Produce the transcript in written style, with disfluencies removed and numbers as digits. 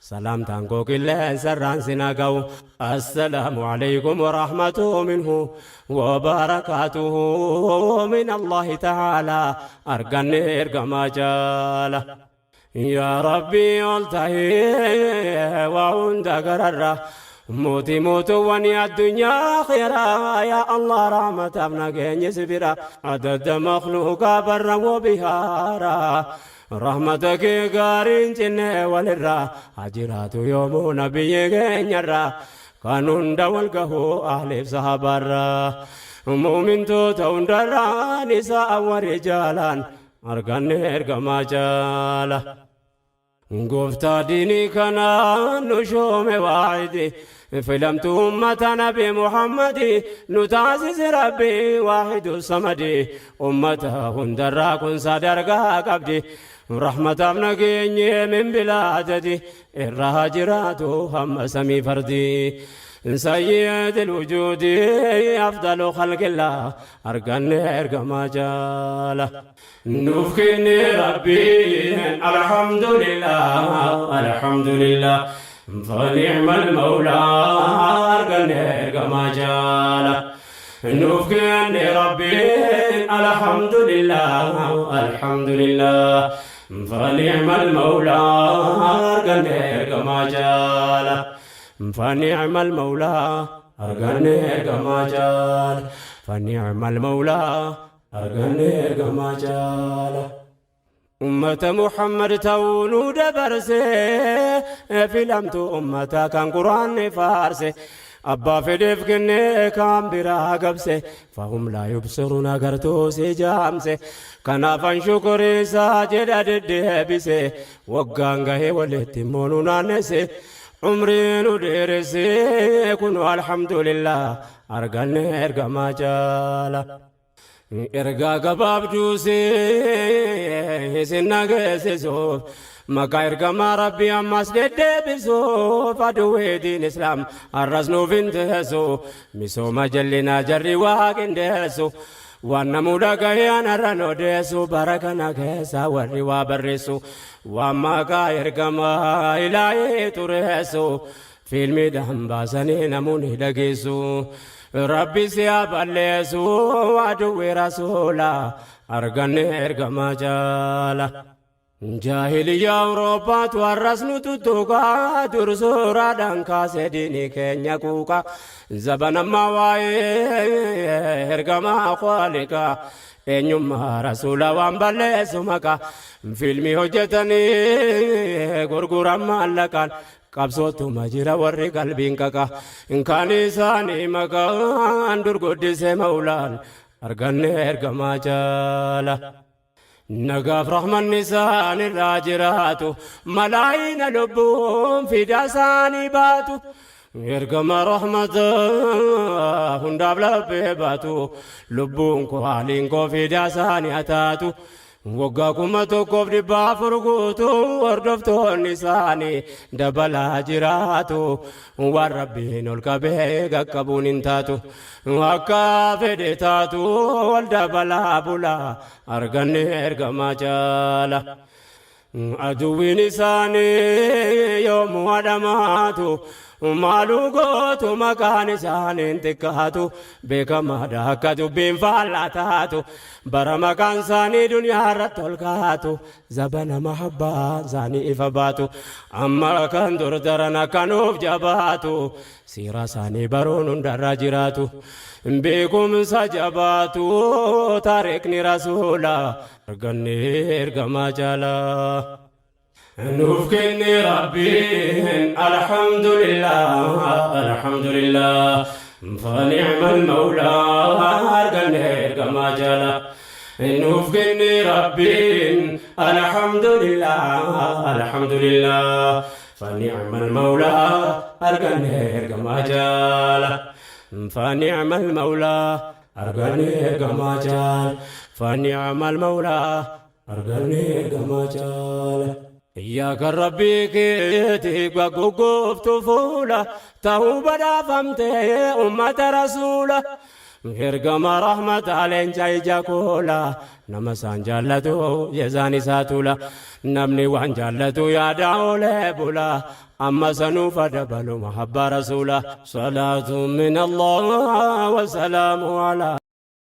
Salaamtaan koo qilleensarraan sin haa ga'u. Assalaamu alaykum wa rahmatuhu minhu wa barakaatuhu min Allahi ta'aalaa arganne ergamaa jaala. Yaa Rabbii ol tahee waa hunda gararra mootii mootuwwanii addunyaa akhiraa yaa Allah rahmataaf nageenyi si bira adadda makhluuqaa barra wabihaara rahmata kee gaariin cinnee walirra haa jiraatu yoomuu nabiyyi keenyarra kan hunda wal gahuu ahliif sahabaarra muumintoota hundarraa nisaa warri jaalaan arganne ergamaa jaala. Gooftaa diinii kanaa nu shoome waahidi filamtuu ummata nabi Muhammadi nu taasise rabbi waahidu samadi ummata hundarraa kun sadarkaa qabdi rahmataaf nageenyi min bilaa adadi irra haa jiraatu hamma samii fardi sayyidil wujuudi afdalu khalqillah arganne ergamaa jaala. Nuuf kenne Rabbiin alhamdulillah alhamdulillah fani'mal mawlaa arganne ergamaa jaala. Nuuf kenne Rabbiin alhamdulillah alhamdulillah fani'mal mawlaa arganne ergamaa jaala. Fani'mal mawlaa arganne ergamaa jaala. Fani'mal mawlaa arganne ergamaa jaala. Ummata Muhammad ta'uu nu dabarse filamtu ummata kan quraanni faarse abbaa fedheef kennee kan biraa gabse fahum laa yubsiruun agartuu si jaamse kanaafan shukuriisaa jedha deddeebise waggaan gahee walitti immoo nu naannesse umrii nu dheeresse kunu alhamdulillah arganne ergamaa jaala. Ergaa gabaabduu isin dhageessisuuf maqaa ergamaa rabbii ammas deddeebisuuf aduwwee diin islaam har'as nuuf hin teessu misooma jallinaa jarri waa qindeessu waan namuu dhagahee anarran odeessu bara kana keessa warri waa barreessu waan maqaa ergamaa ilaahii xureessu Fiilmiidhaan baasanii namoonni dhageessu. Rabbi si haa balleessu aduwwi rasuula arganne ergamaa jaala. Jaahiliyyaa Awurooppaatu har'as nu tuttuqaa dur suuraadhaan kaasee diinii keenya quuqa. Zaban ammaa waa'ee ergamaa khaaliqaa eenyummaa rasuula waan balleessu maqaa fiilmii hojjetanii gurguran maallaqaan Qabsootuma jira warri qalbiin qaqa. Kan isaanii maqaan dur guddise maulaan arganne ergamaa jaala. Nagaaf rahmanni isaan irraa jiraatu malaayina lubbuun fida isaanii baatu. Ergama rahmata hundaaf laphee baatu lubbuun koo haaliin koo fida isaanii haa taatu. Waggaa 1400 guutuu hordoftoonni isaanii dabalaa jiraatu. Waan Rabbiin ol qabee qaqqabuun hin taatu. Akka fedhe taatu wal dabalaa bulaa arganne ergamaa jaala. Aduwwiin isaanii yoomuu adhamaatu maaluu gootu maqaan isaaniin xiqqaatu beekamaadha akka dubbiin faallaa taatu bara maqaan isaanii duniyaa irratti ol kaatu zabana mahabbaa isaanii ifa baatu amma kan dur daran akka nuuf jabaatu siiraa isaanii baruun hundarra jiraatu beekumsa jabaatu taariikni rasuula arganne ergamaa jaalaa. Nuuf kenne Rabbiin alhamdulillah alhamdulillah fani'mal mawlaa arganne ergamaa jaalaa. Nuuf kenne Rabbiin alhamdulillah alhamdulillah fani'mal mawlaa arganne ergamaa jaalaa. Fani'mal mawlaa arganne ergamaa jaala. Fani'mal mawlaa arganne ergamaa jaala. Yaa kan rabbii keeti goggooftu fuula ta'uu badhaafamte ummata rasuula. Ergama rahmataa leenca ija koola, nama isaan jaallatu jezaan isaa tula. Namni waan jaallatu yaadaa oolee bula, amma sanuuf dabalu mahabbaa rasuula. Salaatu min Allah wa salaamu ala.